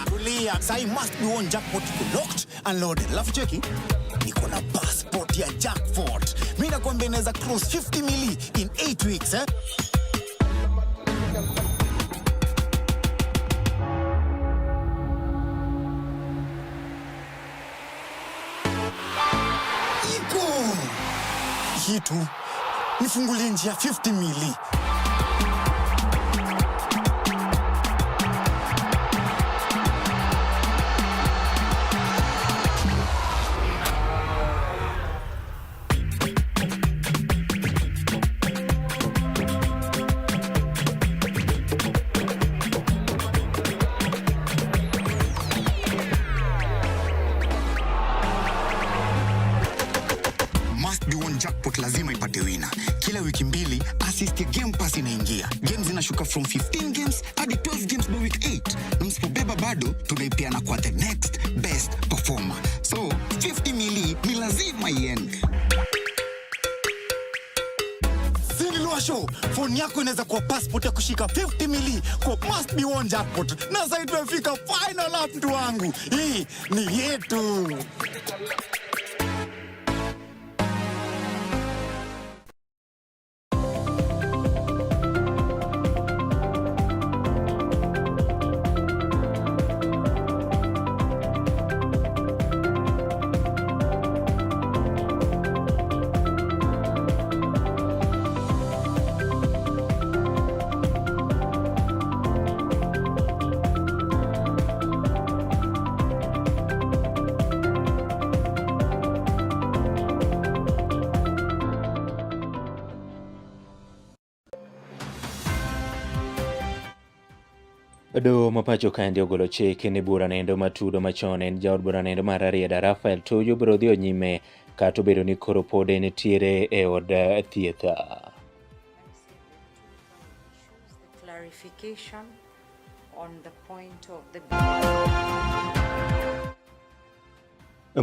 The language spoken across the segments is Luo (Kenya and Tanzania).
Tulia. Sahi must be won jackpot iko locked and loaded. Alafu cheki. Niko na passport ya jackpot. Mimi nakwambia inaweza cross 50 mili in 8 weeks, eh? Iko. Hii tu nifungulie njia 50 mili. Must be won jackpot lazima ipate winner. Kila wiki 2 assist ya Game Pass inaingia. Games zinashuka from 15 games hadi 12 games by week 8. Na msipobeba bado tunaipeana kwa the next best performer. So 50 mili ni lazima iende. Show, phone yako inaweza kuwa passport ya kushika 50 mili kwa must be won jackpot. Na sasa tumefika final lap, mtu wangu. Hii ni yetu. Doho ma pacho kaendi ogolo chik ni bura nendo matudo machon en jaod bura nendo mar Rarieda Raphael Tuju biro dhi nyime kata obedo ni koro pod entiere e od thieth. Clarification on the point of the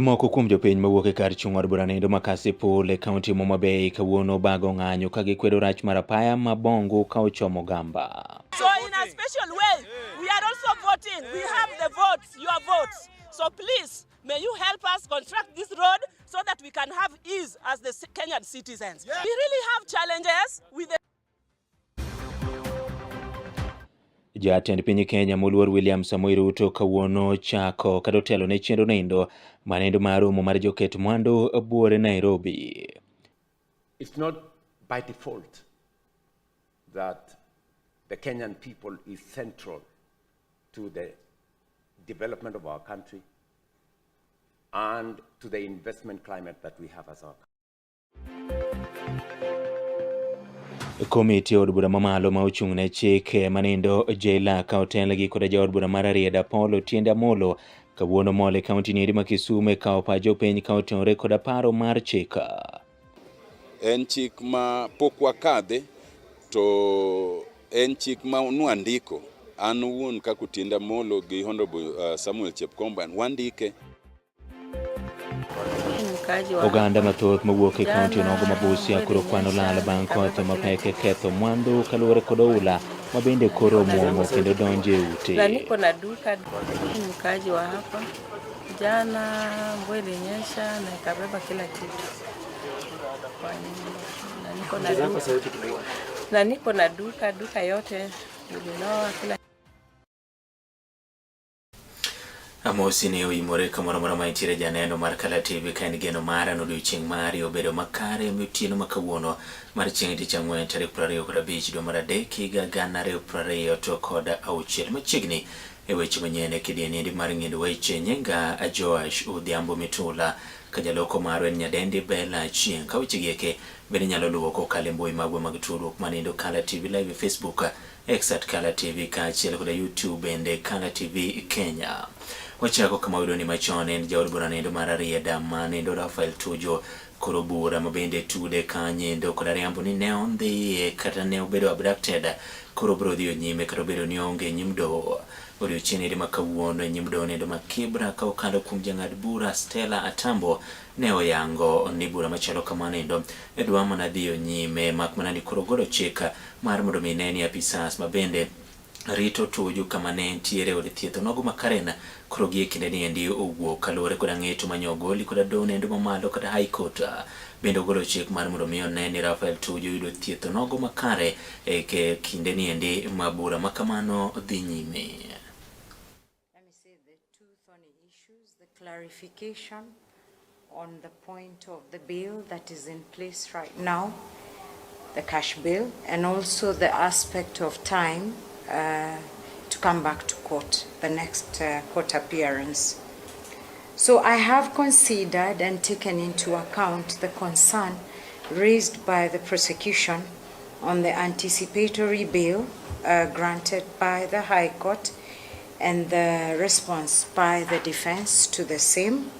Moko kuom jopiny mawuok e kar chung' od bura nendo ma Kasipul e kaunti ma Homa Bay kawuono bago ng'anyo ka gikwedo rach mar apaya ma Bongu ka ochomo Gamba. So in a special way, we are also voting. We have the votes, your votes. So please, may you help us construct this road so that we can have ease as the Kenyan citizens. We really have challenges with the Jatend piny Kenya moluor William Samoei Ruto kawuono chako kata otelo ne chenro nendo manendo mar romo mar joket mwandu buore Nairobi. It's not by default that the Kenyan people is central to the development of our country and to the investment climate that we have as our country. Komiti od bura mamalo ma ochung' ne chik manindo jela ka otelnegi koda jaod bura mar Rarieda Paul Otiende Amolo kawuono mol e kaunti nieri ma Kisumu e kawo pach jopiny ka otenore koda paro mar chik. En chik ma pok wakadhe to en chik ma nwandiko an wuon kaka Otiende Amolo gi Honorable Samuel Chepkombwa wandike. Oganda mathoth mawuok e kaunti onogo ma Busia koro kwano lal bang' koth mapek e ketho mwandu kaluwore kod oula ma bende koro omuomo kendo donjo e ute. Na niko na duka, ni mkaaji wa hapa. Jana mvua ilinyesha na ikabeba kila kitu kwa nyumba. Na niko na duka. Na niko na duka, duka yote ililoa kila. Amosi ne oimore kamoro amora ma intiere janeno mar Kala TV ka en geno mara no odiochieng' mari obedo makare otieno ma kawuono mar chieng' tich ang'wen tarik 25 dwe mar 3 higa 2026 machiegni e weche manyien e kidieny mar ng'indo weche. Nyinga Joash Odhiambo Mitula ka jaloko marwa en nyadendi Bella Achieng'. Ka weche gi eke bende inyalo luwo kokalo e mbui magwa mag tudruok manindo Kala TV Live e Facebook, X at Kala TV kaachiel koda YouTube bende Kala TV Kenya. Wachako kama wayudo ni machon en jaod bura nendo mar Rarieda ma nendo Raphael Tuju koro bura ma bende tude kanyendo koda riambo ni ne ondhiye kata ne obedo abducted koro biro dhi nyime kata obedo ni onge nyim doho. Odiochieng' eri ma kawuono e nyim doho nendo ma Kibra ka okalo kuom jang'ad bura Stella Atambo ne oyango ni bura machalo kamano endo e dwa mana dhiyo nyime mak mana ni koro golo chik mar mondo mi ne ni apisas ma bende Rito Tuju kama ne entiere od thieth onogo ma Karen koro gie kinde ni endi owuok kaluwore kod ang'eto ma nyogoli kod doho nendo mamalo kata High Court bende ogolo chik mar mondo mi one ni Raphael Tuju oyudo thieth onogo makare e kinde ni endi ma bura ma kamano dhi nyime. Let me say the two thorny issues, the clarification on the point of the bill that is in place right now, the cash bill, and also the aspect of time to come back to court, the next court appearance. So I have considered and taken into account the concern raised by the prosecution on the anticipatory bail granted by the High Court and the response by the defense to the same.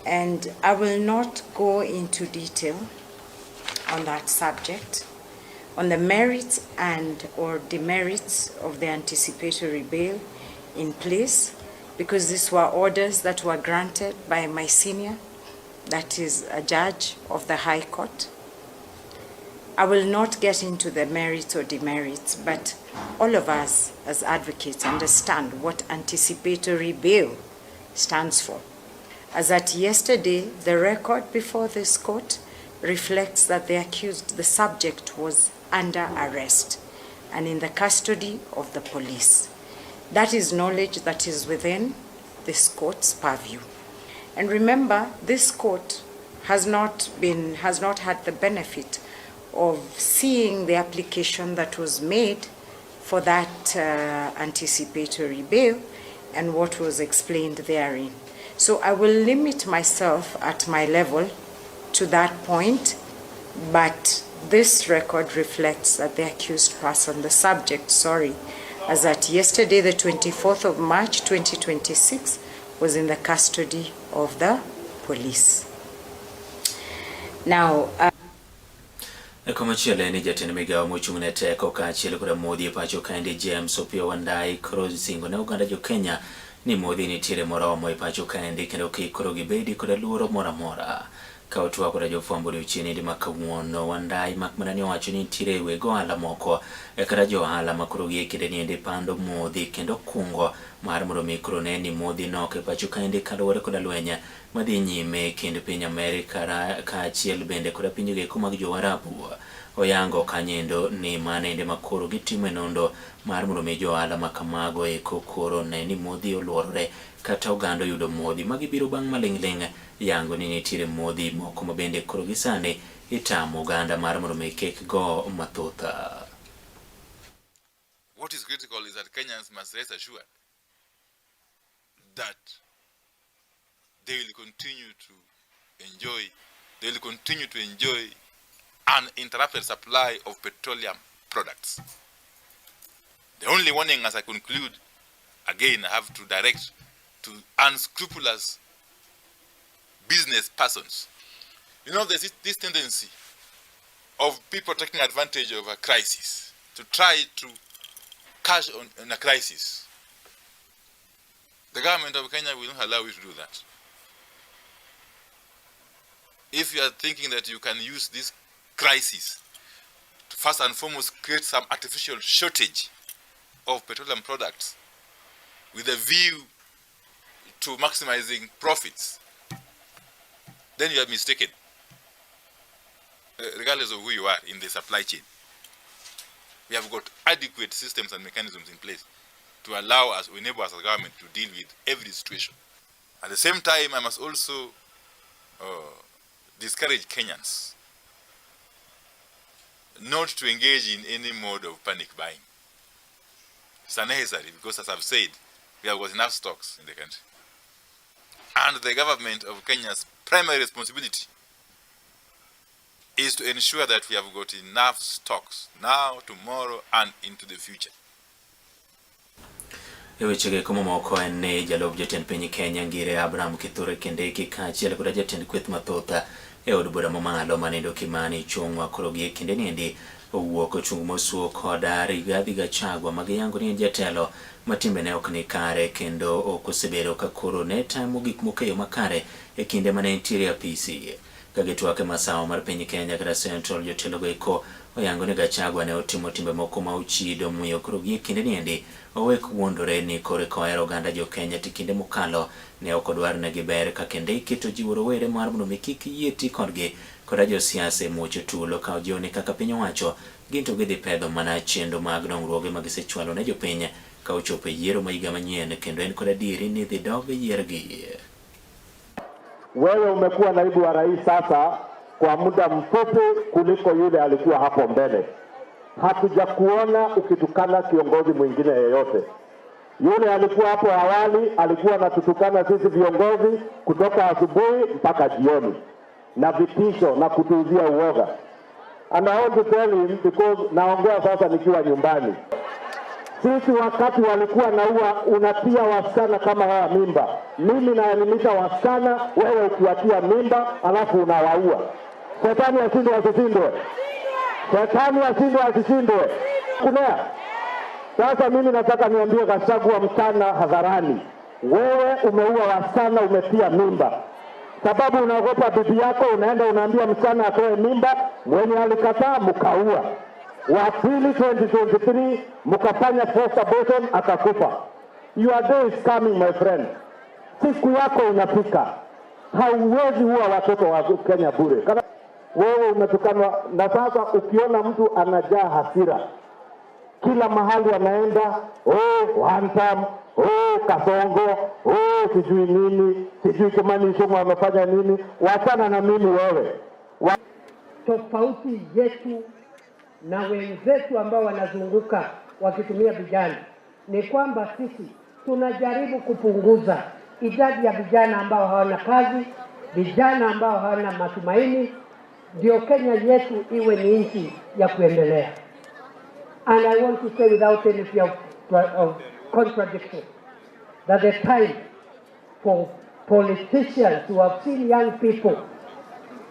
And I will not go into detail on that subject, on the merits and or demerits of the anticipatory bail in place, because these were orders that were granted by my senior, that is a judge of the High Court. I will not get into the merits or demerits, but all of us as advocates understand what anticipatory bail stands for. As at yesterday, the record before this court reflects that the accused, the subject, was under arrest and in the custody of the police. That is knowledge that is within this court's purview. And remember, this court has not had the benefit of seeing the application that was made for that anticipatory bail and what was explained therein. So I will limit myself at my level to that point, but this record reflects that the accused person, the subject, sorry, as at yesterday, the 24th of March 2026, was in the custody of the police. Now, Komachielo en ni jatend migawo mochung' ne teko kaachiel koda modhi e pacho kaendi James Opiyo Wandayi koro osingo ne oganda jo Kenya ni modhi nitiere moromo e pacho kaendi kendo kik koro gibedi koda luoro moro amora. Ka otwak koda jofwambo odiochieng' ma kawuono, Wandayi mak mana ni owacho ni nitiere weg ohala moko kata jo ohala ma koro gie kinde niendi pando modhi kendo kungo mar mondo mi koro ne ni modhi nok e pacho kaendi kaluwore koda lweny madhi nyime e kind piny Amerika kaachiel bende koda pinje eko mag jo Arabu. Oyango kanyendo ni mano ende ma koro gitimo e nondo mar mondo mi jo ohala ma kamago eko koro ne ni modhi oluorore kata oganda oyudo modhi magi biro bang' maling'ling' yango ni nitiere modhi moko ma bende koro gi sani itamo oganda mar mondo mi kik go mathoth. What is critical is that Kenyans must rest assured that they will continue to enjoy uninterrupted supply of petroleum products. The only warning as I conclude, again, I have to direct to unscrupulous business persons. There's this tendency of people taking advantage of a crisis to try to cash on a crisis. The government of Kenya will not allow you to do that. If you are thinking that you can use this crisis to first and foremost create some artificial shortage of petroleum products with a view to maximizing profits, then you are mistaken, regardless of who you are in the supply chain. We have got adequate systems and mechanisms in place to allow us, to enable us as a government to deal with every situation. At the same time, I must also discourage Kenyans not to engage in any mode of panic buying. It's unnecessary because, as I've said, we have got enough stocks in the country. And the government of Kenya's primary responsibility is to ensure that we have got enough stocks now, tomorrow, and into the future. E wechego eko mamoko en ni jalup jatend piny Kenya Ngire Abraham Kithure Kindiki kaachiel koda jatend kweth mathoth e od bura mamalo manindo Kimani Ichung'wa koro gie kinde niendi owuok ochung' mosuo koda Rigathi Gachagua magiyango ni en jatelo ma timbene ok ni kare kendo ok osebedo ka koro ne timo gik moko e yo makare e kinde mane entiere e apisi. Ka gitwak e masawa mar piny Kenya kata Central, jotelogo eko oyango ni Gachagua ne otimo timbe moko ma ochido omiyo koro gie kinde niendi owek wuondore ni koro eka ohero oganda jo Kenya to kinde mokalo ne ok odwar negi ber ka Kindiki to jiwo rowere mar mondo mi kik yie ti kodgi koda josiasa e muocho tulo ka ojiwo ni kaka piny owacho gin to gidhi pedho mana chenro mag dongruoge ma gisechwalo ne jopiny ka ochopo e yiero ma higa manyien kendo en kod adieri ni idhi dog yiergi. Wewe umekuwa naibu wa rais sasa kwa muda mfupi kuliko yule alikuwa hapo mbele. Hatujakuona ukitukana kiongozi mwingine yeyote. Yule alikuwa hapo awali alikuwa anatutukana sisi viongozi kutoka asubuhi mpaka jioni, na vitisho na kutuuzia uoga. And I want to tell him because naongea sasa nikiwa nyumbani. Sisi wakati walikuwa naua, unatia wasichana kama hawa mimba. Mimi naelimisha wasichana, wewe ukiwatia mimba alafu unawaua. Shetani ashindwe asishindwe? Shetani ashindwe asishindwe? Kunea. Sasa mimi nataka niambie Gachagua mchana hadharani, wewe umeua wasichana, umetia mimba sababu unaogopa bibi yako, unaenda unaambia msichana atoe mimba, mwenye alikataa mkaua. Wa pili 2023 mkafanya forced abortion akakufa. Your day is coming my friend, siku yako inafika. Hauwezi ua watoto wa Kenya bure. Kama wewe umetukanwa, na sasa ukiona mtu anajaa hasira kila mahali anaenda, oh, one term, oh, Kasongo, oh, sijui nini, sijui Kimani Ichung'wah amefanya nini. Wachana na mimi wewe. Tofauti yetu na wenzetu ambao wanazunguka wakitumia vijana ni kwamba sisi tunajaribu kupunguza idadi ya vijana ambao hawana kazi, vijana ambao hawana matumaini, ndio Kenya yetu iwe ni nchi ya kuendelea. And I want to say without any fear of contradiction that the time for politicians who have seen young people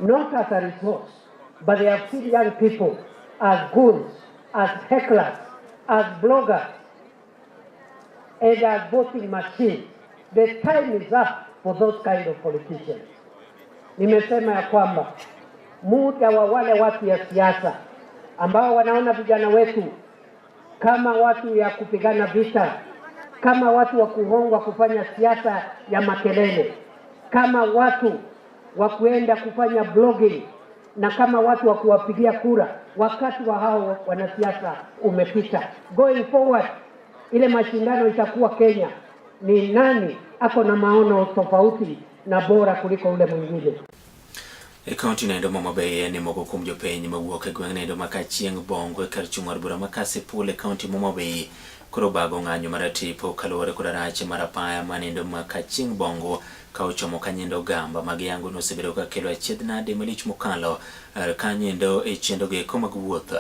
not as a resource, but they have seen young people as goons, as hecklers, as bloggers, and as voting machines. The time is up for those kind of politicians. Nimesema ya kwamba muda wa wale watu ya siasa ambao wanaona vijana wetu kama watu ya kupigana vita, kama watu wa kuhongwa kufanya siasa ya makelele, kama watu wa kuenda kufanya blogging na kama watu wa kuwapigia kura, wakati wa hao wanasiasa umepita. Going forward, ile mashindano itakuwa Kenya ni nani ako na maono tofauti na bora kuliko ule mwingine. E kaunti noendo ma Homa Bay ni moko kuom jopiny mawuok e gweng' noendo ma Kachieng' Bongo e kar chung' od bura ma Kasipul e kaunti ma Homa Bay koro bago ng'anyo mar tipo kaluwore koda rach mar apaya manindo ma Kachieng' Bongo ka ochomo kanyendo Gamba mag yango nosebedo ka kelo achiedh nade malich mokalo kanyendo e chenro goeko mag wuoth.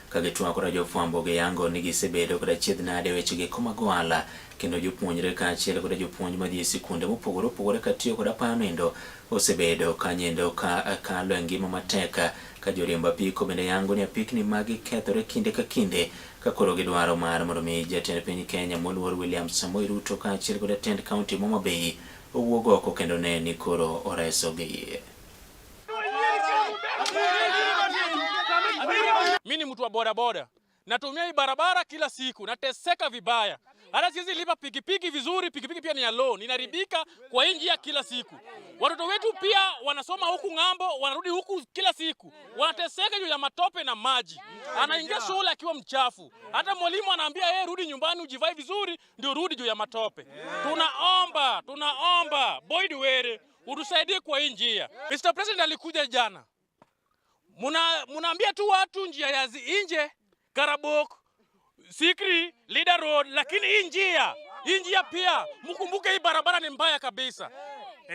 Ka gitwak koda jofwambo giyango ni gisebedo koda achiedh nade weche goeko mag ohala kendo jopuonjre kaachiel koda jopuonj madhi e sikunde mopogore opogore katiyo kod apaya noendo osebedo kanyendo ka kalo e ngima matek ka joriemb apiko bende yango ni apikni magi kethore kinde ka kinde ka koro gidwaro mar mondo mi jatend piny Kenya moluor William Samoei Ruto kaachiel kod jatend kaunti ma Homa Bay owuog oko kendo ne ni koro oresogi. Mimi ni mtu wa bodaboda, natumia hii barabara kila siku, nateseka vibaya. Hata siwezi lipa pikipiki vizuri, pikipiki pia ni ya loan, inaribika kwa hii njia kila siku. Watoto wetu pia wanasoma huku ng'ambo, wanarudi huku kila siku, wanateseka juu ya matope na maji. Anaingia shule akiwa mchafu, hata mwalimu anaambia yeye rudi nyumbani ujivae vizuri, ndio rudi juu ya matope. Tunaomba, tunaomba Boyd Were utusaidie kwa hii njia. Mr. President alikuja jana, munaambia tu watu njia ya inje Karabok, Sikri, Leader Road, lakini hii njia pia mkumbuke, hii barabara ni mbaya kabisa.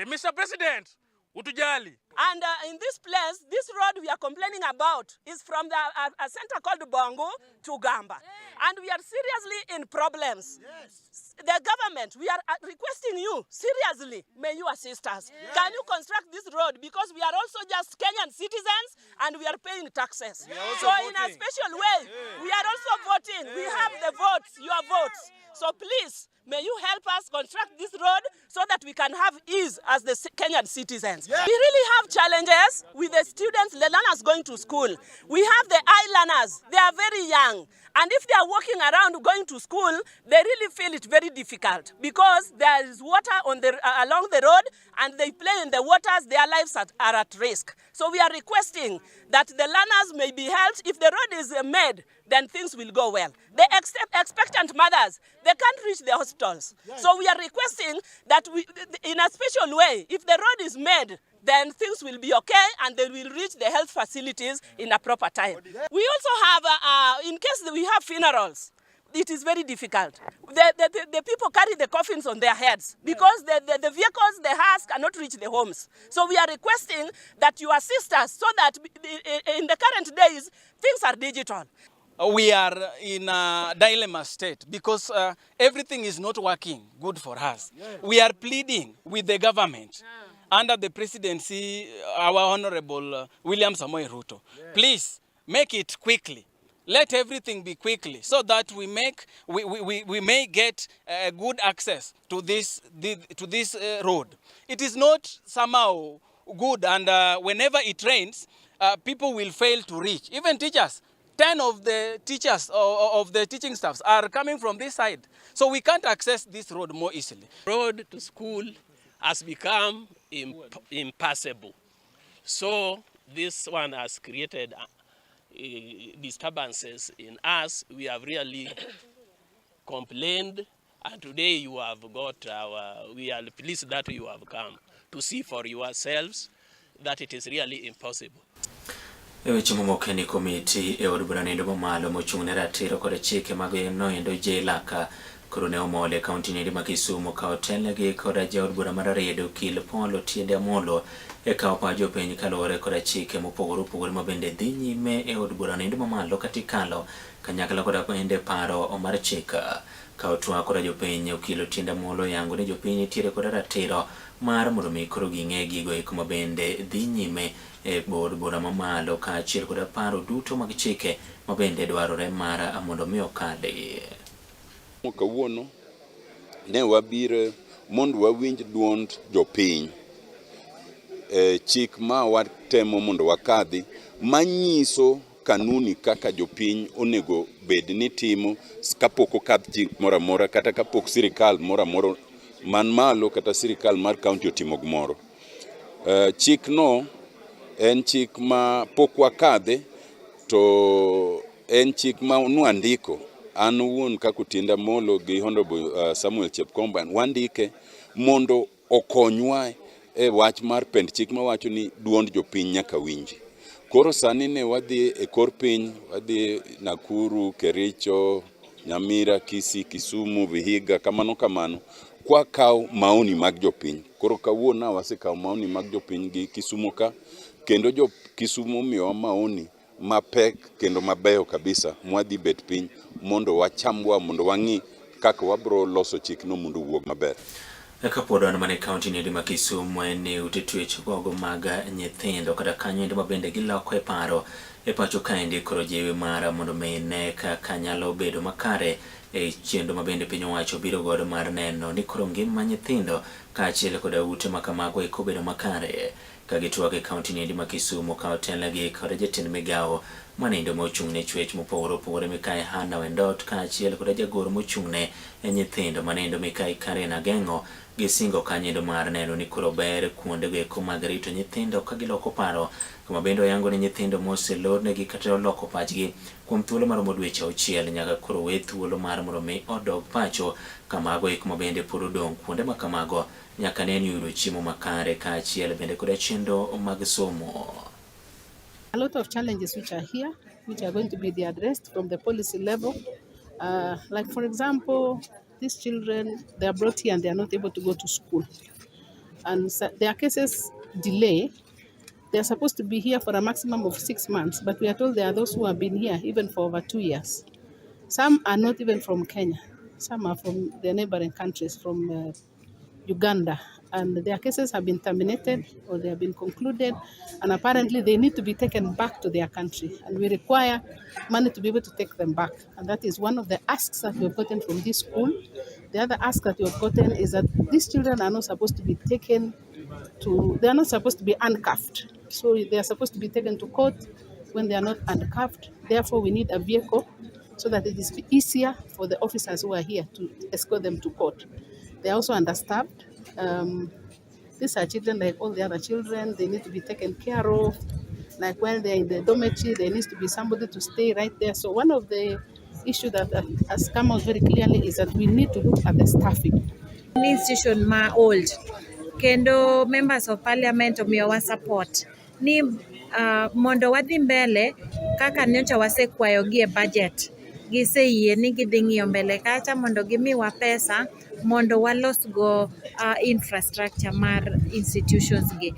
Mr. President, utujali. And in this place, this road we are complaining about is from the, a center called Bongo to Gamba. And we are seriously in problems. Yes. The government, we are requesting you, seriously, may you assist us. Yes. Can you construct this road? Because we are also just Kenyan citizens and we are paying taxes. So voting. In a special way, we are also voting. We have the votes, your votes. So please, may you help us construct this road so that that we can have ease as the Kenyan citizens. We really have challenges with the students, the learners going to school. We have the I learners, they are very young. And if they are walking around going to school, they really feel it very difficult because there is water along the road and they play in the waters, their lives are at risk. So we are requesting that the learners may be helped. If the road is made, then things will go well. The expectant mothers, they can't reach the hospitals. So we are requesting that we, in a special way, if the road is made, then things will be okay and they will reach the health facilities in a proper time. We also have, in case we have funerals, it is very difficult. The people carry the coffins on their heads because the vehicles, the hearse cannot reach the homes. So we are requesting that you assist us so that in the current days, things are digital. We are in a dilemma state because everything is not working good for us. We are pleading with the government under the presidency, our Honorable William Samoei Ruto. Please make it quickly. Let everything be quickly so that we may get good access to this road. It is not somehow good, and whenever it rains, people will fail to reach. Even teachers. 10 of the teachers of the teaching staffs are coming from this side. So we can't access this road more easily. Road to school has become impassable. So this one has created disturbances in us. We have really complained, and today you have got our, we are pleased that you have come to see for yourselves that it is really impossible. E weche mamoko ni komiti e od bura nindo mamalo mochung' ne ratiro kod chike mag noendo JLAC koro ne omol e kaunti niendi ma Kisumu ka otelnegi koda jaod bura mar Ariedo Okil Paul Otiende Amolo e kawo pach jopiny kaluwore koda chike mopogore opogore ma bende dhi nyime e od bura nindo mamalo kata ikalo kanyakla koda bende paro mar chik ka otwak koda jopiny Okil Otiende Amolo oyango ni jopiny nitiere koda ratiro mar mondo mi koro ging'e gigo eko ma bende dhi nyime e od bura mamalo kaachiel koda paro duto mag chike ma bende dwarore mar mondo mi okali. Kawuono ne wabiro mondo wawinj duond jopiny e chik ma watemo mondo wakadhi manyiso kanuni kaka jopiny onego bed ni timo kapok okadh chik moro amora kata kapok sirikal moro amora man malo kata sirikal mar kaunti otimo gimoro. Chik no en chik ma pok wakadhe to en chik ma nwandiko an owuon kaka Otiende Amolo gi Honorable Samuel Chepkomba wandike mondo okonywa e wach mar pend chik mawacho ni duond jopiny nyaka winji. Koro sani ne wadhi e kor piny, wadhi Nakuru, Kericho, Nyamira, Kisii, Kisumu, Vihiga, kamano kamano, kwakawo maoni mag jopiny. Koro kawuono wasekawo maoni mag jopiny gi Kisumu ka, kendo jo Kisumu omiyowa maoni mapek kendo mabeyo kabisa mwadhi bet piny mondo wachambwa mondo wang'i kaka wabro loso chikno mondo owuog maber. Kapod wan mana e kaunti niendi ma Kisumu en ni ute twech gogo mag nyithindo kata kanyo endo ma bende giloko e paro e pacho kaendi koro jiwi mar mondo mi ne kaka nyalo bedo makare e chenro ma bende piny owacho biro godo mar neno ni koro ngima nyithindo kaachiel koda ute ma kamago eko bedo makare. Ka gitwak e kaunti niendi ma Kisumu ka otelnegi kod jatend migawo manindo mochung' ne chwech mopogore opogore Mikai Hannah Wendot kaachiel koda jagoro mochung' ne nyithindo manindo Mikai Karen Ageng'o gisingo kanyo mar neno ni koro ber kuondego eko mag rito nyithindo ka giloko paro kama bende oyango ni nyithindo moselornegi kata oloko pachgi kuom thuolo maromo dweche auchiel nyaka koro we thuolo mar mondo mi odog pacho kamago eko ma bende pod odong' kuonde ma kamago nyaka ne ni yudo chiemo makare kaachiel bende koda chenro mag somo. A lot of challenges which are here, which are going to be addressed from the policy level. Like, for example, these children, they are brought here and they are not able to go to school. And so their cases delay. They are supposed to be here for a maximum of 6 months, but we are told there are those who have been here even for over 2 years. Some are not even from Kenya. Some are from the neighboring countries, from Uganda, and their cases have been terminated or they have been concluded, and apparently they need to be taken back to their country, and we require money to be able to take them back. And that is one of the asks that we've gotten from this school. The other ask that we have gotten is that these children are not supposed to be taken to, they are not supposed to be handcuffed. So they are supposed to be taken to court when they are not handcuffed. Therefore, we need a vehicle so that it is easier for the officers who are here to escort them to court. They are also understaffed. These are children like all the other children. They need to be taken care of. Like while they're in the dormitory, there needs to be somebody to stay right there. So one of the issues that has come out very clearly is that we need to look at the staffing. Ni institution ma old kendo members of parliament omiyowa support ni mondo wadhi mbele kaka nyocha wasekwayogi e budget giseyie ni gidhi ng'iyo mbele kacha mondo gimiwa pesa mondo walosgo infrastructure mar institutions gi.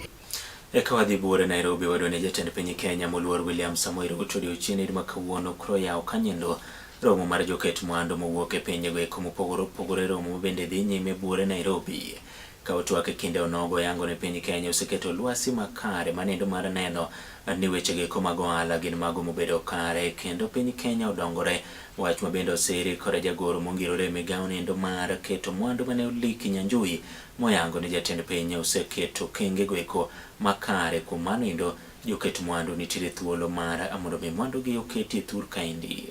Eka wadhi buore Nairobi wadwa ne jatend piny Kenya moluor William Samoei Ruto odiochieng' ma kawuono koro yawo kanyendo romo mar joket mwandu mowuok e pinjego eko mopogore opogore. Romo bende dhi nyime buore Nairobi. Ka otwak e kinde onogo yango ni piny Kenya oseketo lwasi makare manendo mar neno ni wechego eko mag ohala gin mago mobedo kare kendo piny Kenya odongore. Wach ma bende osiri kod jagoro mongirore e migawo nendo mar keto mwandu mane Lee Kinyanjui moyango ni jatend piny oseketo okengego eko makare. Kuom mano endo joket mwandu nitiere thuolo mar mondo mi mwandu gi oketi e thur kaendi.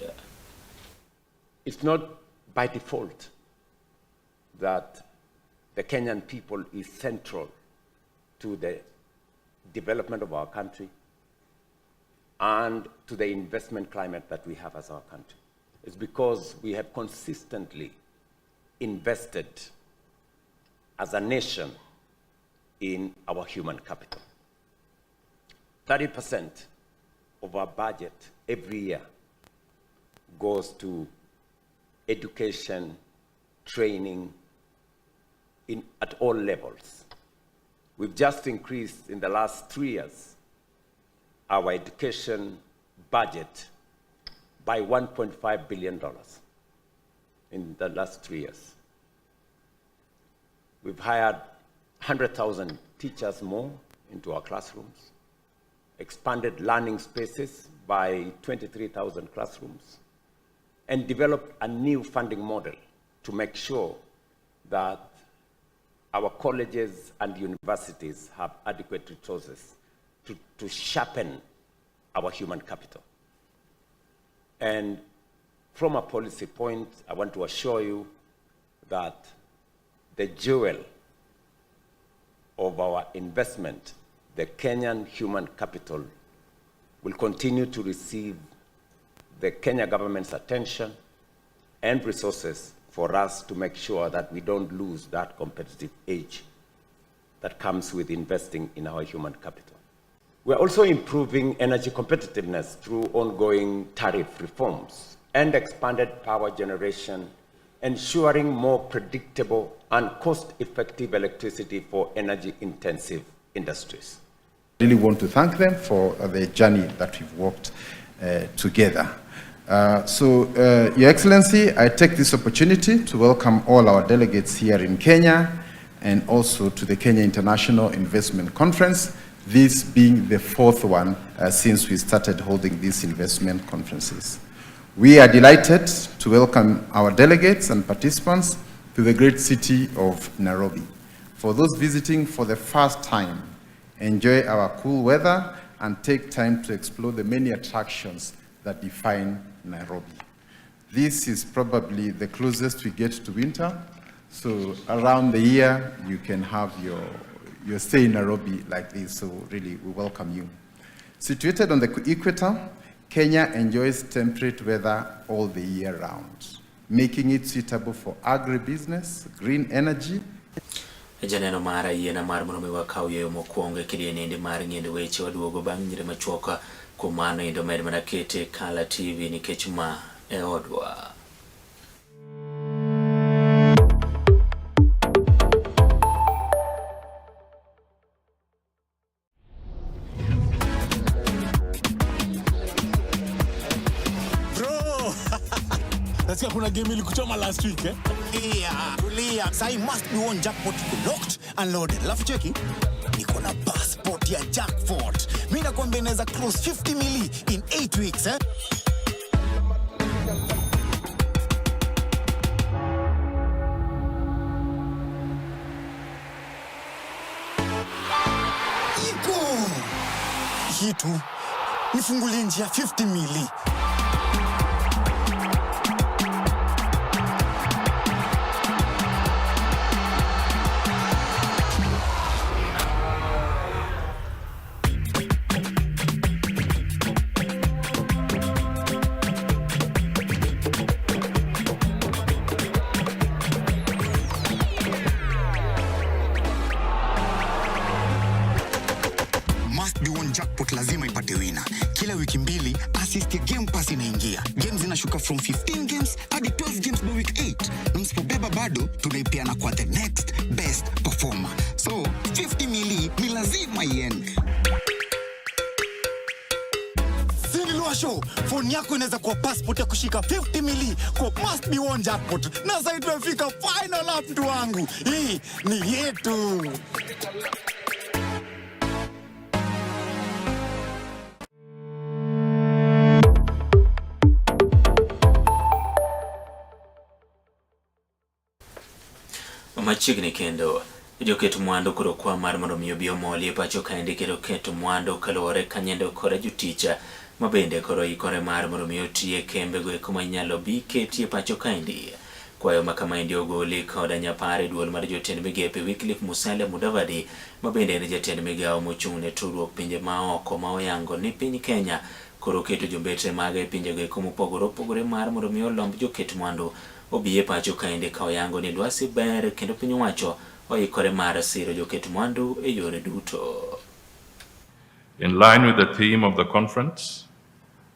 It's not by default that the Kenyan people is central to the development of our country and to the investment climate that we have as our country. It's because we have consistently invested as a nation in our human capital. 30% of our budget every year goes to education, training at all levels. We've just increased in the last 3 years our education budget by $1.5 billion in the last 3 years. We've hired 100,000 teachers more into our classrooms, expanded learning spaces by 23,000 classrooms, and developed a new funding model to make sure that our colleges and universities have adequate resources to sharpen our human capital. And from a policy point, I want to assure you that the jewel of our investment, the Kenyan human capital, will continue to receive the Kenya government's attention and resources for us to make sure that we don't lose that competitive edge that comes with investing in our human capital. We're also improving energy competitiveness through ongoing tariff reforms and expanded power generation, ensuring more predictable and cost-effective electricity for energy-intensive industries. I really want to thank them for the journey that we've walked together. So, Your Excellency, I take this opportunity to welcome all our delegates here in Kenya and also to the Kenya International Investment Conference, this being the fourth one since we started holding these investment conferences. We are delighted to welcome our delegates and participants to the great city of Nairobi. For those visiting for the first time, enjoy our cool weather and take time to explore the many attractions that define Nairobi. This is probably the closest we get to winter, so around the year you can have your stay in Nairobi like this, so really we welcome you. Situated on the equator, Kenya enjoys temperate weather all the year round, making it suitable for agribusiness, green energy. Janeno mara yiena mar mondo mi wakaw yueyo mokwongo e kidienende mar ng'endo weche waduogo bang' nyire machuok. Kuom mano endo med mana kete Kala TV nikech ma e odwa. Bro! Nasikia kuna game ilikuchoma last week, eh? Yeah, tulia. Sai must be one jackpot locked and loaded. Alafu cheki, niko na passport ya jackpot. Mimi nakwambia inaweza cross 50 milli in 8 weeks, eh? Kitu nifungulie njia 50 mili. Must be won jackpot lazima ipate wina. Kila wiki mbili assist ya Game Pass inaingia. Games zinashuka from 15 games hadi 12 games by week 8. Na msipobeba bado tunaipeana kwa the next best performer. So 50 mili ni lazima iende. Show phone yako inaweza kuwa passport ya kushika 50 mili kwa must be won jackpot, na sasa tumefika final lap, mtu wangu, hii ni yetu. Machiegni kendo joket mwandu koro kwa mar mondo mi obi omoli e pacho kaendi kendo keto mwandu kaluwore kanyendo koda jotich ma bende koro ikore mar mondo mi otiye kembego eko ma inyalo bi ketie pacho kaendi. Kwayo ma kamaendi ogoli koda nyapar e duol mar jotend migepe Wycliffe Musalia Mudavadi ma bende en jatend migawo mochung' ne tudruok pinje ma oko ma oyango ni piny Kenya koro keto jombetre mage e pinjego eko mopogore opogore mar mondo mi olomb joket mwandu obi e pacho kaendi ka oyango ni lwasi ber kendo piny owacho oikore mar siro joket mwandu e yore duto. In line with the theme of the conference,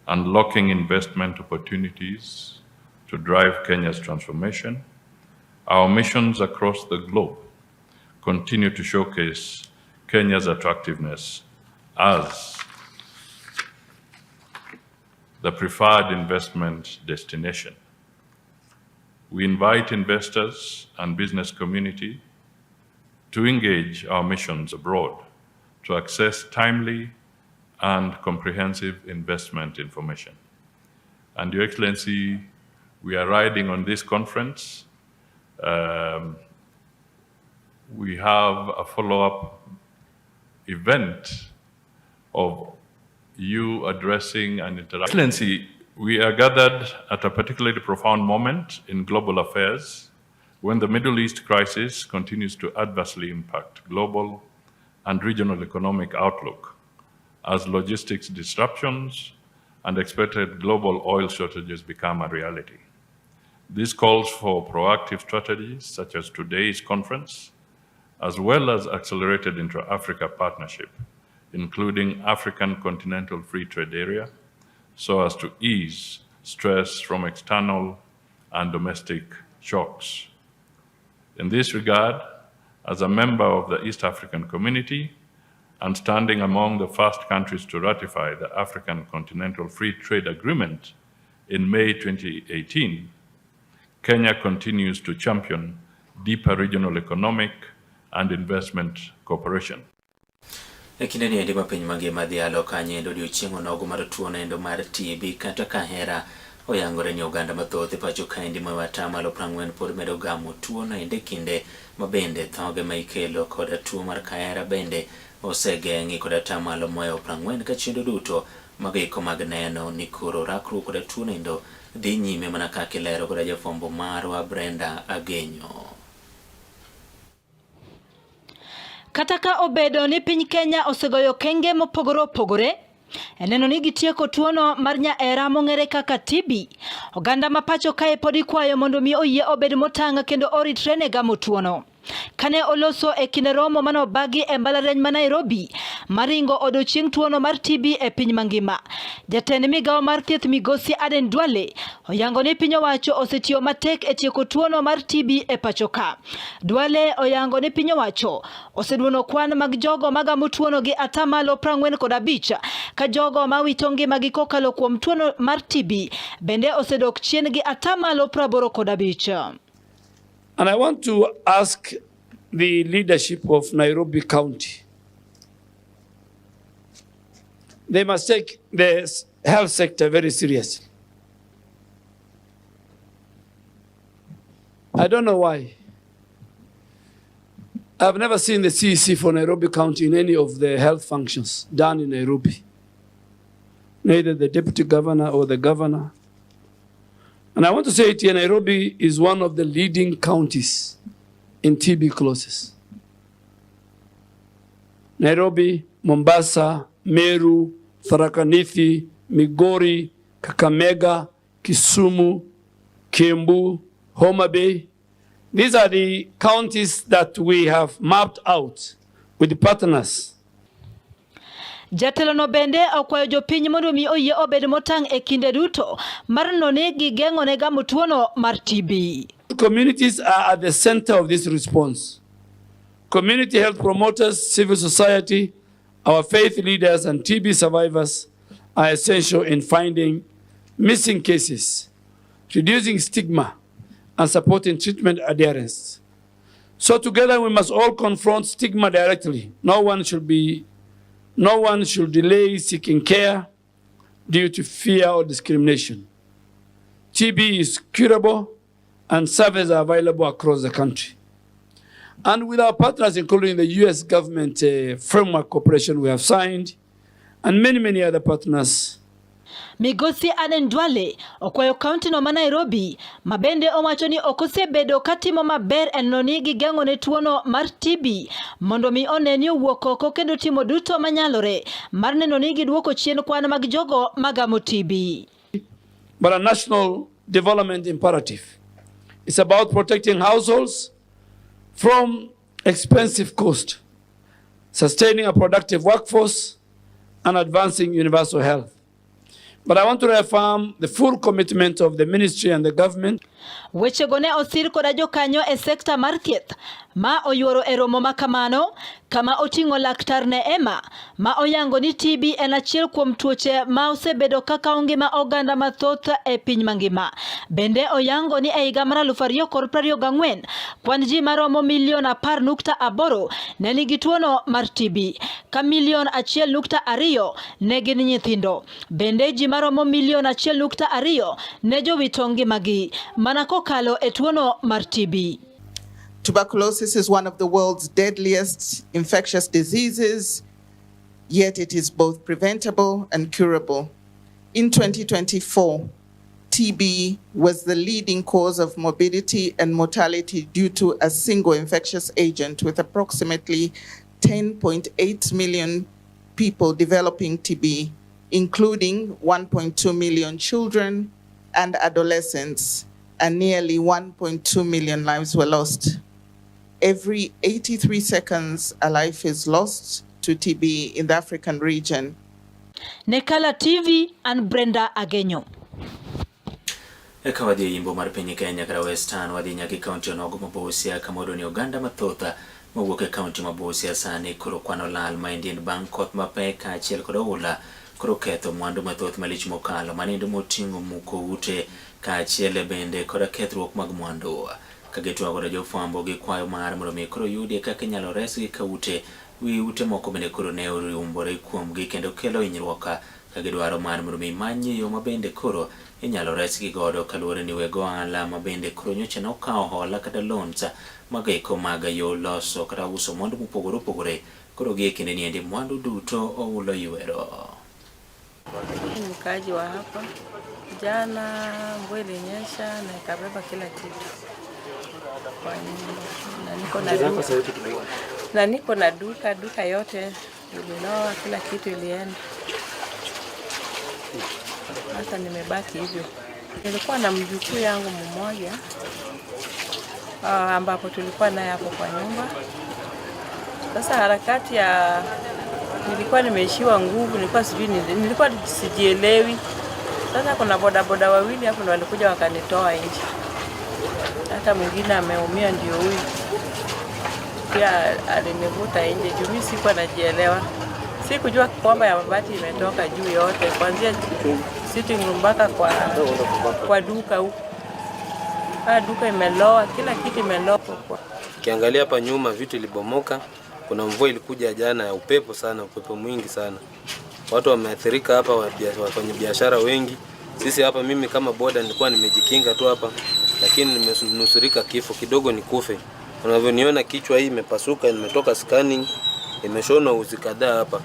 unlocking investment opportunities to drive Kenya's transformation, our missions across the globe continue to showcase Kenya's attractiveness as the preferred investment destination. We invite investors and business community to engage our missions abroad to access timely and comprehensive investment information. And Your Excellency, we are riding on this conference. We have a follow-up event of you addressing and interacting. Excellency, we are gathered at a particularly profound moment in global affairs when the Middle East crisis continues to adversely impact global and regional economic outlook as logistics disruptions and expected global oil shortages become a reality. This calls for proactive strategies such as today's conference, as well as accelerated intra-Africa partnership, including African Continental Free Trade Area, so as to ease stress from external and domestic shocks. In this regard, as a member of the East African Community and standing among the first countries to ratify the African Continental Free Trade Agreement in May 2018, Kenya continues to champion deeper regional economic and investment cooperation. E kinde ni endi ma piny mangima dhialo kanyendo odiochieng' onogo mar tuo noendo mar TB kata kahera oyangore ni oganda mathoth e pacho kaendi mohewo atamalo 40 pod medo gamo tuo noendo e kinde ma bende thoge ma ikelo koda tuo mar kahera bende osegeng'i kod atamalo mohewo 40 ka chenro duto mago eko mag neno ni koro rakruok koda tuo noendo dhi nyime mana kaka ilero koda jafwambo marwa Brenda Agenyo. Kata ka obedo ni piny Kenya osegoyo okenge mopogore opogore e neno ni gitieko tuono mar nyaera mong'ere kaka TB, oganda ma pacho kae pod ikwayo mondo mi oyie obed motang' kendo oritre ne gamo tuono. Kane oloso e kinde romo mane obagi e mbalariany ma Nairobi maringo odiochieng' tuono mar TB e piny mangima, jatend migawo mar thieth migosi Aden Duale oyango ni piny owacho osetiyo matek e tieko tuono mar TB e pacho ka. Duale oyango ni piny owacho oseduono kwan mag jogo magamo tuono gi atamalo 45 ka jogo mawito ngimagi kokalo kuom tuono mar TB bende osedok chien gi atamalo 85. And I want to ask the leadership of Nairobi County. They must take the health sector very seriously. I don't know why. I've never seen the CEC for Nairobi County in any of the health functions done in Nairobi. neither the deputy governor or the governor. And I want to say it here, Nairobi is one of the leading counties in TB tuberculosis. Nairobi, Mombasa, Meru, Tharaka Nithi, Migori, Kakamega, Kisumu, Kiambu, Homa Bay. These are the counties that we have mapped out with the partners. Jatelo no bende okwayo jopiny mondo mi oyie obed motang' e kinde duto mar neno ni gigeng'o ne gamo tuono mar TB. Communities are at the center of this response. Community health promoters, civil society, our faith leaders, and TB survivors are essential in finding missing cases, reducing stigma, and supporting treatment adherence. So together we must all confront stigma directly. No one should delay seeking care due to fear or discrimination. TB is curable and services are available across the country. And with our partners, including the US government framework cooperation we have signed, and many, many other partners. Migosi Aden Duale okwayo kaunti no ma Nairobi ma bende owacho ni ok osebedo katimo maber e neno ni gigeng'o ne tuono mar TB mondo mi one ni owuok oko kendo timo duto manyalore mar neno ni giduoko chien kwan mag jogo magamo TB. But a national development imperative. It's about protecting households from expensive cost, sustaining a productive workforce, and advancing universal health. But I want to reaffirm the full commitment of the ministry and the government. Wechego ne osir koda jokanyo e sekta mar thieth ma oyuoro e romo ma kamano kama oting'o laktar Neema ma oyango ni TB en achiel kuom tuoche ma osebedo kaka ngima oganda mathoth e piny mangima. Bende oyango ni e higa mar 2024 kwan ji maromo milion 10.8 ne nigi tuono mar TB ka milion 1.2 ne gin nyithindo. Bende ji maromo milion 1.2 ne jowito ngimagi mana kokalo e tuono mar TB. Tuberculosis is one of the world's deadliest infectious diseases, yet it is both preventable and curable. In 2024, TB was the leading cause of morbidity and mortality due to a single infectious agent, with approximately 10.8 million people developing TB, including 1.2 million children and adolescents, and nearly 1.2 million lives were lost. Every 83 seconds, a life is lost to TB in the African region. Nekala TV and Brenda Agenyo. Eka wadhi e yimbo mar piny Kenya kata Western wadhi nyaka e kaunti onogo ma Busia kama ni oganda mathoth mawuok e kaunti ma Busia sani koro kwano lal ma en bang' koth mapek kaachiel kod oula koro ketho mwandu mathoth malich mokalo manendo moting'o muko ute kaachiel bende koda kethruok mag mwandu. Ka gitwago koda jofwambo gi kwayo mar mondo mi koro yudie kaka inyalo resgi ka ute wi ute moko bende koro ne oriumbore kuomgi kendo kelo hinyruok ka gidwaro mar mondo mi many yo ma bende koro inyalo resgi godo kaluwore ni weg ohala ma bende koro nyocha nokawo hola kata loans mag eko mag yo loso kata uso mwandu mopogore opogore koro gi e kinde ni endi mwandu duto oulo ywero. Ni mkaaji wa hapa. Jana mvua ilinyesha na ikabeba kila kitu kwa nyumba, na niko na duka yote ililoa, kila kitu ilienda. Hata nimebaki hivyo. Nilikuwa na mjukuu yangu mmoja ambapo tulikuwa naye hapo kwa nyumba. Sasa harakati ya nilikuwa nimeishiwa nguvu, nilikuwa sijielewi. Sasa kuna bodaboda wawili hapo ndio walikuja wakanitoa nje. Hata mwingine ameumia ndio huyu. Pia alinivuta nje juu mimi sikuwa najielewa. Sikujua kwamba ya mabati imetoka juu yote kuanzia sitting room mpaka kwa duka huko. Duka imeloa, kila kitu imeloa. Ukiangalia hapa nyuma vitu ilibomoka. Kuna mvua ilikuja jana ya upepo sana, upepo mwingi sana. Watu wameathirika hapa, wafanyabiashara wengi. Sisi hapa, mimi kama boda nilikuwa nimejikinga tu hapa, lakini nimenusurika kifo kidogo nikufe. Unavyoniona kichwa hii imepasuka, nimetoka scanning, imeshonwa uzi kadhaa hapa.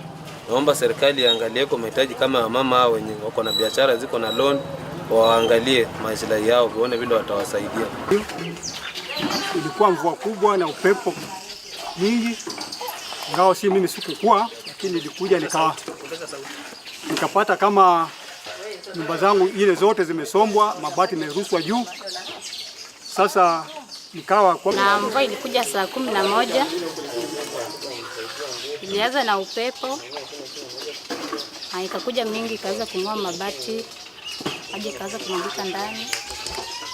Naomba serikali iangalie kwa mahitaji kama wamama hao wenye wako na biashara ziko na loan, waangalie maslahi yao, waone vile watawasaidia. Ilikuwa mvua kubwa na upepo mingi, ingawa si mimi sikukua, lakini nilikuja nikapata kama nyumba zangu ile zote zimesombwa, mabati imerushwa juu. Sasa nikawa kwa... Na mvua ilikuja saa 11, ilianza na upepo na ikakuja mingi, ikaanza kung'oa mabati, maji ikaanza kumwagika ndani,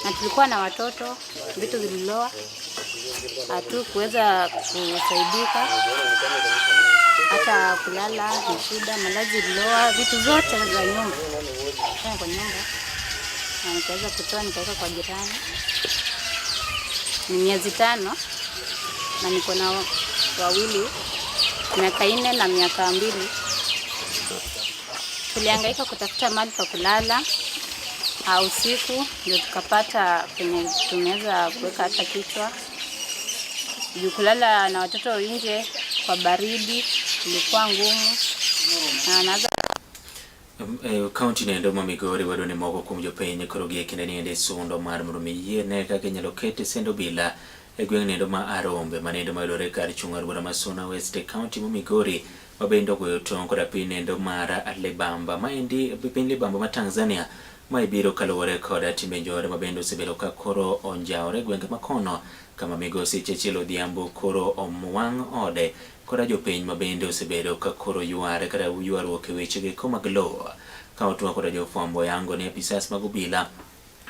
na tulikuwa na watoto, vitu vililoa, hatukuweza kusaidika, hata kulala ni shida, malazi ililoa, vitu zote za nyumba kwa nyumba, na nikaweza kutoa nikaweka kwa jirani. Ni miezi 5 na niko na wawili, miaka 4 na miaka 2. Tulihangaika kutafuta mahali pa kulala usiku, ndio tukapata penye tumeweza kuweka hata kichwa. Juu kulala na watoto nje kwa baridi ilikuwa ngumu. Na naanza Kaunti nendo ma Migori wado ni moko kuom jopiny koro gie kinde ni ende sundo mar mondo mi yiene kaka inyalo ket sendo bila e gweng' nendo ma Arombe manendo mayudore kar chung' mar bura ma Suna West e kaunti ma Migori ma bende ogoyo tong' koda piny nendo mar Libamba maendi piny Libamba ma Tanzania ma ibiro kaluwore koda timbe njore ma bende osebedo ka koro onjawore e gwenge makono kama migosi Churchill Odhiambo koro omwang' ode koda jopiny ma bende osebedo ka koro yware kata ywaruok e wechegi mag lowo. Ka otwa koda jofwambo yango ni apisas mag obila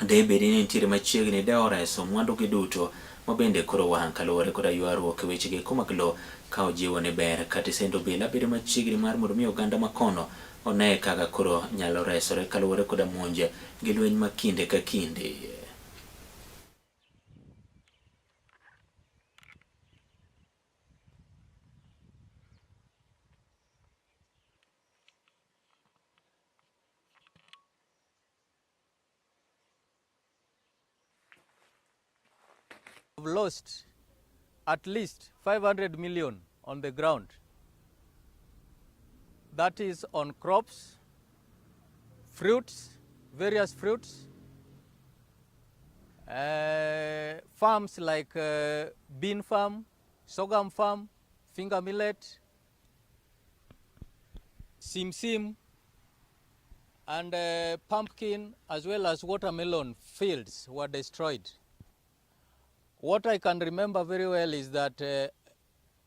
debedi ni nitiere machiegni de oreso mwandu gi duto ma bende koro wang' kaluwore koda ywaruok e wechegi mag lowo ka ojiwo ni ber kata sendo obila bedo machiegni mar mondo mi oganda makono one kaka koro nyalo resore kaluwore koda monj gi lweny ma kinde ka kinde. Lost at least 500 million on the ground. That is on crops, fruits, various fruits, farms like bean farm, sorghum farm, finger millet, simsim, and pumpkin, as well as watermelon fields were destroyed. What I can remember very well is that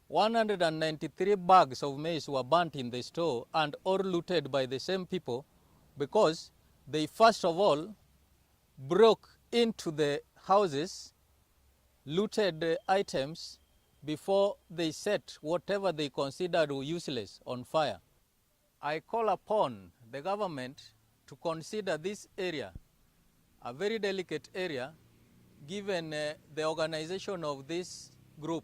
193 bags of maize were burnt in the store and all looted by the same people because they first of all broke into the houses, looted the items before they set whatever they considered useless on fire. I call upon the government to consider this area, a very delicate area, given the organization of this group.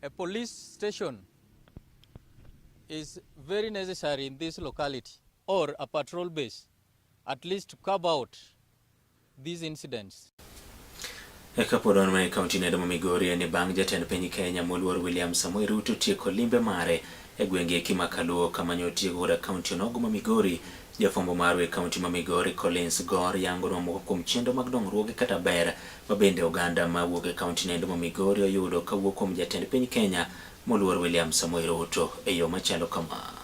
A police station is very necessary in this locality, or a patrol base, at least to curb out these incidents. Eka pod wan mana e kaunti nendo ma Migori ni bang' jatend piny Kenya moluor William Samoei Ruto tieko limbe mare e gwenge eki ma Kaluo kama nyo otieko koda kaunti onogo ma Migori. Jafwambo marwa e kaunti ma Migori Collins Gor yango moko kuom chenro mag dongruoge kata ber ma bende oganda mawuok e kaunti nendo ma Migori oyudo kawuok kuom jatend piny Kenya moluor William Samoei Ruto e yo machalo kama.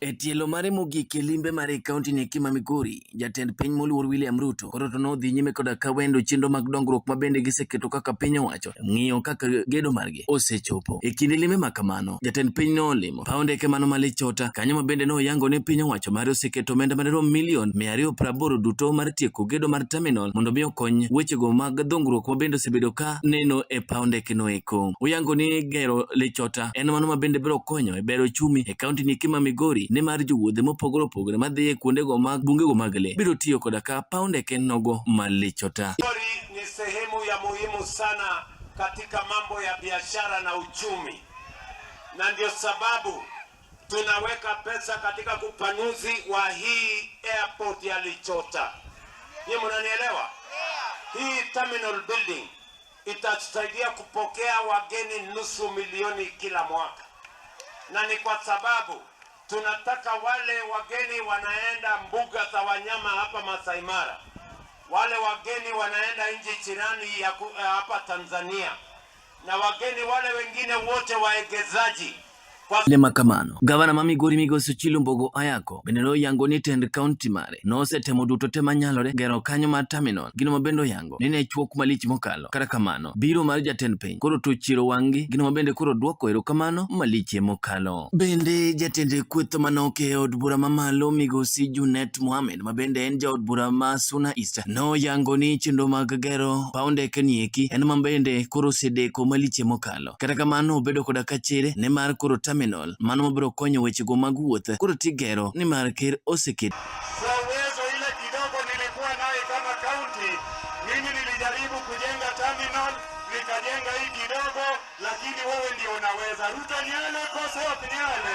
E tielo mare mogik e limbe mare e kaunti ni ma Migori, jatend piny moluor William Ruto koro to nodhi nyime koda kawendo chenro mag dongruok ma bende giseketo kaka piny owacho ng'iyo kaka gedo margi osechopo. E kinde limbe ma kamano, jatend piny nolimo paw ndeke mano ma Lichota, kanyo ma bende noyango ni piny owacho mare oseketo omenda madirom milion 280 duto mar tieko gedo mar terminal mondo mi okony wechego mag dongruok ma bende osebedo ka neno e paw ndeke no eko. Oyango ni gero Lichota en mano ma bende biro konyo e bero ochumi e kaunti ni ma Migori, nimar jowuodhe mopogore opogore madhi e kuondego mag bungego mag lee biro tiyo koda ka paw ndeke nogo ma Lichota. Migori ni sehemu ya muhimu sana katika mambo ya biashara na uchumi, na ndio sababu tunaweka pesa katika upanuzi wa hii airport ya Lichota. Ni mnanielewa? Hii terminal building itatusaidia kupokea wageni 500,000 kila mwaka. na ni kwa sababu tunataka wale wageni wanaenda mbuga za wanyama hapa Masai Mara, wale wageni wanaenda nchi jirani ya hapa Tanzania, na wageni wale wengine wote waegezaji. Le makamano, gavana ma Migori migosi Ochilo Mbogo Ayako bende noyango ni tend kaunti mare nosetemo duto te manyalore gero kanyo mar terminal gino mabende oyango ni ne chuok malich mokalo. Kata kamano, biro mar jatend piny koro to chiro wang'gi gino mabende koro duoko erokamano malich mokalo. Bende jatend kweth manok e od bura mamalo migosi Junet Mohamed mabende en jaod bura ma Suna East noyango ni chenro mag gero paw ndeke ni eki en mabende koro osedeko malich mokalo. Kata kamano obedo koda kachere nimar koro terminal mano mabiro konyo wechego mag wuoth koro tigero nimar ker oseket. Kwa uwezo ile kidogo nilikuwa naye kama kaunti, mimi nilijaribu kujenga terminal, nikajenga hii kidogo, lakini wewe ndio unaweza. Ruto nyale koso nyale.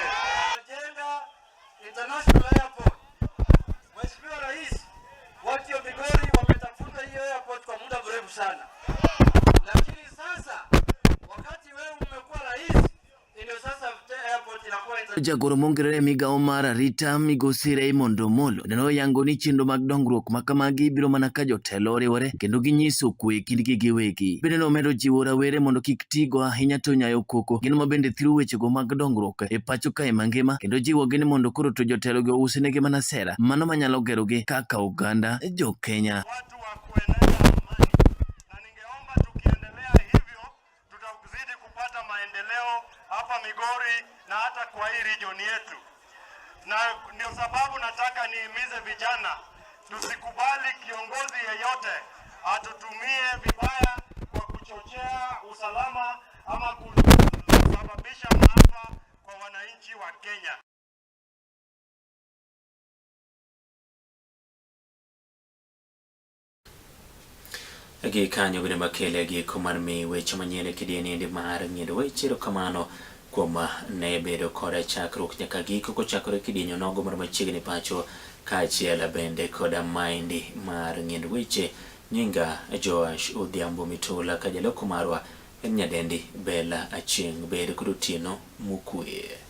Jenga international airport. Mheshimiwa Rais, watu wa Migori wametafuta hiyo airport kwa muda mrefu sana, lakini sasa wakati wewe umekuwa rais, ndio sasa airport inakuwa Jagoro mongirore e migawo mar arita migosi Raymond Omolo noyango ni chenro mag dongruok ma kamagi biro mana ka jotelo oriwore kendo ginyiso kwe e kindgi giwegi. Bende nomedo jiwo rawere mondo kik tigo ahinya to nyayo koko gino mabende thiro wechego mag dongruok e pacho kae mangima kendo jiwogi ni mondo koro to jotelogi ousnegi mana sera mano manyalo gerogi kaka oganda jo Kenya. Tutazidi kupata maendeleo hapa Migori na hata kwa hii region yetu, na ndio sababu nataka nihimize vijana tusikubali kiongozi yeyote atutumie vibaya kwa kuchochea usalama ama kusababisha maafa kwa wananchi wa Kenya. Gi kanyo bende makele giko mar mi weche manyien e kidieny mar ng'iedo weche. Erokamano kuom ne bedo koda chakruok nyaka giko kochakore kidieny onogo mar machiegni pacho kaachiel bende koda maendi mar ng'iedo weche. Nyinga Joash Odhiambo Mitula ka jaloko marwa en nyadendi Bella Achieng'. Bed kod otieno mokwe.